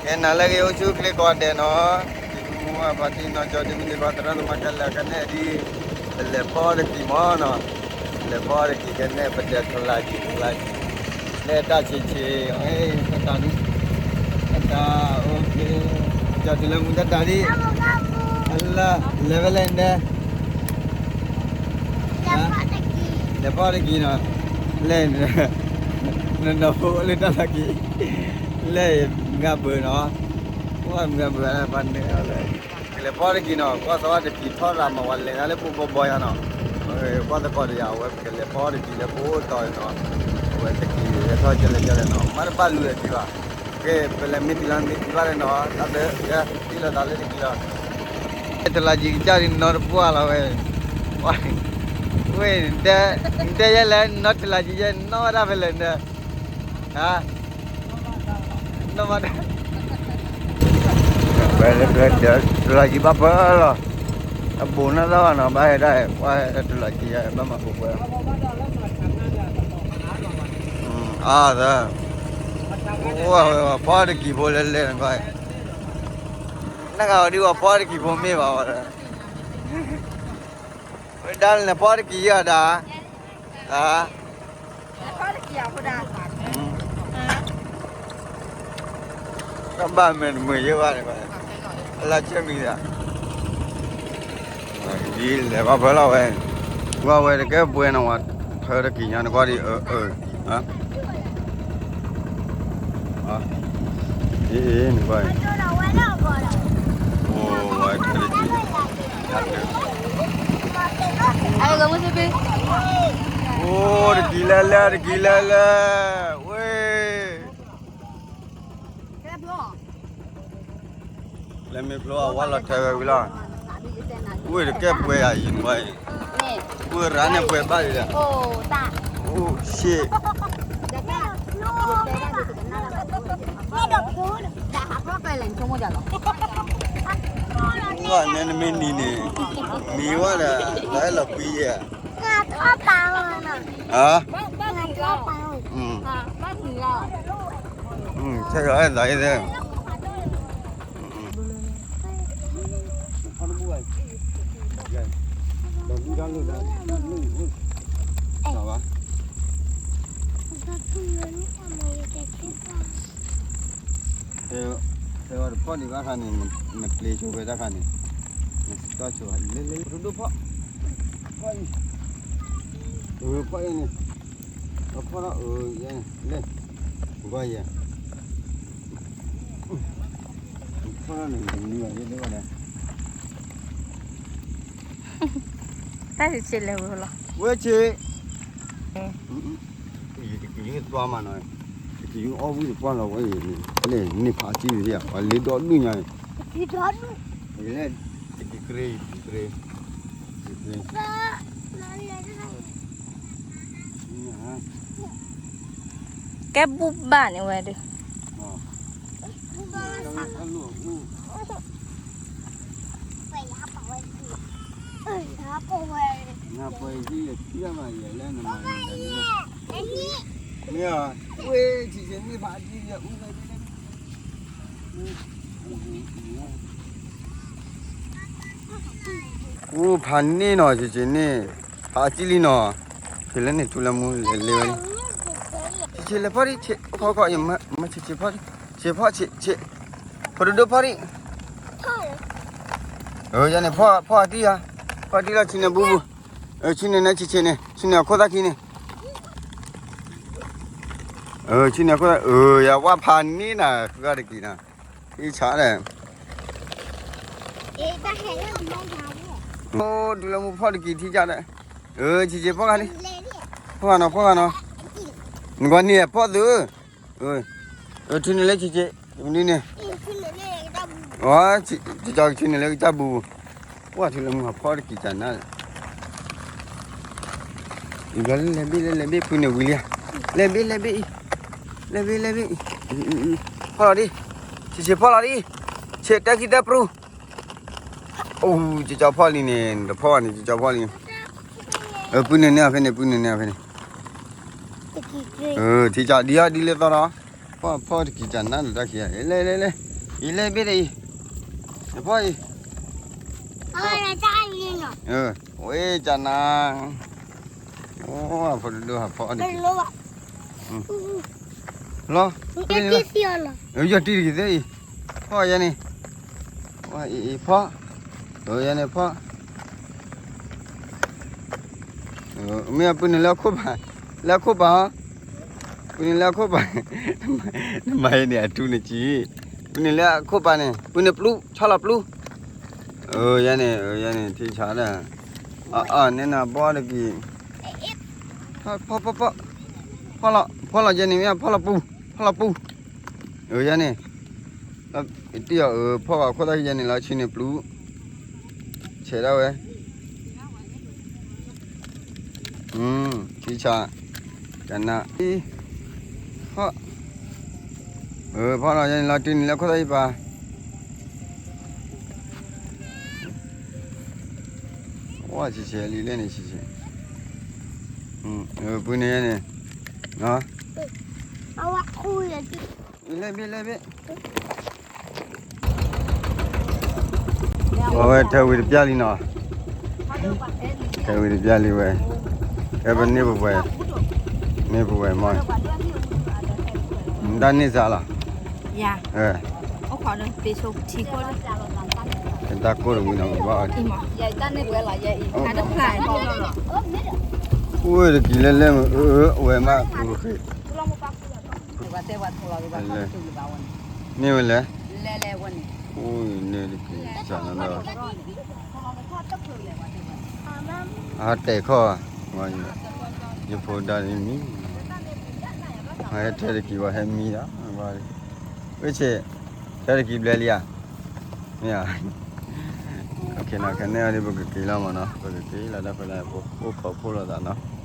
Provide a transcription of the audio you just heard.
ကဲနၤလၢအဂ့ၤ အိၣ်ဆူၣ်အိၣ်ချ့ကိးဂၤဒဲးနီၤ, ဒုးမူအဖါတံၢ်နီၢ်ကၠီ ဒုးမုၢ်ဒုးခွါ သရၣ်သမါခဲလၢာ် ခဲန့ၣ်ဒ် ပလဲၤဖီတကံၢ်မးနီၤ, လဲၤဖီတကံၢ်ခဲန့ၣ် ပဒဲးထလၢကံၢ် ထလၢကံၢ် လဲၤတၢ်ဆံးဆံး တၢ်ဒ် တၢ် ကၠီတုၤလၢမူတၢ်တၢ်ဒ် လၢ လဲၤဝဲလဲၣ်ဒဲး လဲၤဖီတကံၢ်နီၤ, လဲၤ နနီၢ်ဖိလၢတၢ်လၢကံၢ် လဲၤမုၢ်ဂၤဘၢၣ်နီၤ, ပှၤမုၢ်ဂၤဘၢၣ် ပှၤန့ၣ်လၢ ကလဲၤဖီတကံၢ်နီၤ, ကွၢ်စီၤဝါတကံၢ်ထီၣ်ရၤမၤဝဲလဲၤနၤလၢပူၤဘီဘီယါနီၤ, ကွၢ်သကိးတယၤ အဝဲပကလဲၤဖီတကံၢ်လၢပအိၣ်တီၤနီၤ, အဝဲတကံၢ်လဲၤထီၣ်ကလဲၤကလဲၤနီၤ မ့ၢ်တဘၣ်လူၤလဲၤတုၤဘၣ်, ကဲ ပလဲၤမ့ၢ်တုၤလီၤမ့ၢ်တုၤဘၣ်လၢနီၤ တၢ်ဘျၢ ကဲ တံၢ်လီၤသးလၢတကံၢ်လီၤ တလးကံကစၢ်ဒ်နီတပှၢ်လီၤဝဲ, ဝဲ, နတဲယဲလဲၣ် နီတလးကံယဲ နီၣ်ဝဲဒၣ်ဖဲလဲၣ်န, ဟါ, နီၣ်ဝဲဒၣ်, ဝဲ, တလးကံဘၣ်ပၢလီၤ, အဘူးနီၢ်သၢဘၣ်နီၤ ဘၣ်ဟဲဒၣ်, ကွၢ်တလးကံယဲ ဘၣ်မၤပူၤပှဲၤလီၤ, အါသၢ, အိၣ်ဝဲဖီတကံၢ်ဖိလဲၤလဲၤနကွၢ်, နဂၤဝဲဒ်ဝဲဖီတကံၢ်ဖိမ့ၢ်ဘၣ်ဝဲ, ဝဲဒၣ်လဲၤဖီတကံၢ်ယဲဒၣ်, အါ, တၢ်ဘၣ်မ့ၢ်တမုာ်ယဲဘၣ်န့ၣ်, အလၢဆၢမံၤဒၣ်, ဒ်လဲၤဘၣ်ဖၢလီၤဝဲ, ကွၢ်ဝဲတကဲပှဲၤနီၤဝဲ, ထၢတကံၢ်ညါနကွၢ်ဒ်အၢ, အၢ, အ့ၣ်အ့ၣ်နကွၢ်အံၤ, အိၣ်ဝဲထၢတကံၢ်, အိၣ်တကံၢ်လၢလၢ တကံၢ်လၢလၢ, ဝဲ လၢမ့ၢ်ဖျိအဝဲလီၤထၢဝဲဝံၤလီၤ, ဝဲတကဲပှဲၤယၤအံၤနကွၢ်အံၤ, ဝဲရၤန့ၣ်ပှဲၤဘၣ်လံဒီး, အိၣ်, ရှ့ၣ် နမ့ၢ်နံၤန့ၣ်, နံၤဝဲဒီး လီၤအဲၣ်လီၤကွံယဲၢ်, ဟါ, ဆဲးလီၤအဲၣ်လီၤအဲၣ်သ့, ဖဲအီၤတဖီၣ်န့ၣ်ဘၣ်ခါန့ၣ် နပျ့ၤဆိဖဲတၢ်ခါန့ၣ်, နစတီၢ်ဆိလဲၤလဲၤ ဒိၣ်ဒိၣ်ဖီၣ်, ဖီၣ်အံၤ, ဖီၣ်အံၤန့ၣ်, ဖီၣ်ထီၣ်အံၤ, လဲၤ, ကွၢ်ယဲ, ဖီၣ်ထီၣ်န့ၣ် တနံၤဘၣ်ယဲလဲၤဘၣ်လဲၣ် တၢ်ဆံးဆံးလဲၤဝဲလီၤ, ဝဲဆံး, ယကယုၢ်သွါမးနီၤ, ယကယုၢ်အီၣ်ဝံၣ်တပှၢ်လီၤဝဲအံၤ, လဲၤန့ၢ်ဖးစံၣ်န့ၣ် ပှၤလ့ဒီဒူၣ်ညါအံၤ, လဲၤ, တကံၢ်ကြ့, တကံၢ်ကြ့, တကံၢ်ကြ့ ကဲဘူၣ်ဘၣ်န့ၣ်ဝဲဒၣ်, မ့ၢ်ဝဲ, ကူဖးန့ၢ်နီၤ ဆံးဆံးန့ၣ်, ဖးအစံၣ်လံနီၤ, ဖဲလဲၣ်န့ၣ် ထူလၢမူလဲၤလဲၤဝဲ, ဆံးဆံးလဲၤဖီၣ်ဒံး, ဆံး, ခီခီ, ဆံးဖီၣ်, ဆံးဖီၣ်, ဆံး, ဖိဒိၣ်ဒိၣ်ဖီၣ်ဒံး, ယၤန့ၣ် ဖီၣ်အတံၢ်ဧါ, ဖီၣ်အတံၢ်လီၤ ဆံးန့ၣ်ဘူးဘူး, ဆံးန့ၣ်န့ၣ် ဆံးဆံးန့ၣ် ဆံးန့ၣ်အခိၣ်သၣ်ခံန့ၣ် ဆံးန့ၣ်အခိၣ်သၣ်, ယဝဲဖးန့ၢ်နၤ ဃုဂၤတက့ၤနၤ, အံၣ်ဆါဒီး, အိၣ်ဒုးလၢမူဖီၣ်တက့ၤထံကၢ်ဒီး, ဆံးဆံးဖီၣ်ဂၤလံ, ဖီၣ်ဂၤနီၤ ဖီၣ်ဂၤနီၤ, နကွၢ်န့ၣ်ဖီၣ်သု, ထံန့ၣ်လၢဆံးဆံး, န့ၣ်, ကၠီကထံန့ၣ်လၢကစၢ်ဘူး, ပှၢ်ထံလၢမူဟးဖီၣ်တက့ၤကနၤ, လဲၤဘ့ၣ်လဲၤဘ့ၣ် ဖုန့ၣ်ဝံၤလံဧါ, လဲၤဘ့ၣ်လဲၤဘ့ၣ်အံၤ, လဲၤဘ့ၣ်လဲၤဘ့ၣ်အံၤ, ဖီၣ်လီၤဒံး, ဆံးဆံးဖီၣ်လီၤဒံး, ဆံးတၢ်ခံတၢ်ပြူၤ, အိၣ် ကၠီဖီၣ်လံန့ၣ် တဖီၣ်ဘၣ်န့ၣ် ကၠီဖီၣ်လံ, ပုၢ်န့ၣ်န့ၢ်အီၤဖဲန့ၣ် ပုၢ်န့ၣ်န့ၢ်အီၤဖဲန့ၣ်, ထံကၢ်ဒ်အီၤဒ်လဲၣ်သီဒီး, ဖီၣ်ဖီၣ်တက့ၤကနၤလၢတၢ်ခံဂၤ, လဲၤလဲၤလဲၤ, အံၤလဲၣ်ဘ့ၣ်ဒီးအံၤ, နဖီၣ်အံၤ, ဝဲကနၤ, အိၣ်ဖိဒိၣ်ဒိၣ်ဟးဖီၣ်အီၤ, လီၤ, ယီၢ်တံၢ်တက့ၢ်သ့ၣ်အံၤ, ဖီၣ်ယဲန့ၣ်, အံၤဖီၣ်, ယဲန့ၣ်ဖီၣ် မ့ၢ်ပုၢ်နုာ်လၢအခိၣ်ပၤ, လၢအခိၣ်ပၤ, ပုၢ်နုာ်လၢအခိၣ်ပၤ, နမၤယဲန့ၣ်အထူန့ၣ်ကံ, ပုၢ်နုာ်လၢအခိၣ်ပၤန့ၣ် ပုၢ်နုာ်ပျူ, ဆီလီၤပျူ, ယဲန့ၣ်, ယဲန့ၣ် ထံဆးဒၣ်, အန့ၣ်နဘီတက့ၢ်, ဖီၣ်, ဖီၣ်လီၤ, ဖီၣ်လီၤယဲန့ၣ်မ့ၢ် ဖီၣ်လီၤပူ, ဖီၣ်လီၤပူ, ယဲန့ၣ် တံၢ်အီၤအၢ ဖီၣ်ဘၣ်ခိၣ်သၣ်ယဲန့ၣ်လီၤ ဆံန့ၣ်ပျူ, ဆဲးဒၣ်ဝဲ, ထံဆး, ကနၣ်, ဖီၣ်, ဖီၣ်လီၤယဲန့ၣ်လီၤ တုၤနုာ်လၢခိၣ်သၣ်ယပၤ ဝဲဆံးဆဲးလံလဲၣ်န့ၣ်ဆံးဆဲး, ပုၢ်နုာ်ယဲန့ၣ်, လဲၣ်ဘ့ၣ်လဲၣ်ဘ့ၣ်, အဝဲထၢဝံၤတပျၢ်လံနီၤ, ထၢဝံၤတပျၢ်လံဝဲ, ကဲပန့ၢ်ပဝဲ, န့ၢ်ပဝဲမီၢ်, တၢ်န့ၢ်စါလီၤ, တၢ်ကိၢ်တဝံၤနီၤ ဘၣ်အီၤ, အိၣ်တကံၤလဲၣ်လဲၣ်မ့ၢ်အၢဝဲမးပူၤတဃ့, န့ၢ်ဝဲလဲၣ်, အိၣ်န့ၣ်တကံၤစးနီၤဒီး, အတဲာ်ခီၣ်, ယဖိဒါန့ၣ်မံ, ဟဲထဲတကံၤဝဲဟဲမံဒၣ်, ဝဲဆ့, ထဲတကံၤဘျဲလံဧါ, မ့ၢ်ဧါ, ခဲန့ၣ်ဒ်ပကက့ၤလီၤမးနီၤ ပကက့ၤလီၤဒီးဖဲလၢ အိၣ်ခိးဖှိၣ်လိာ်သးနီၤ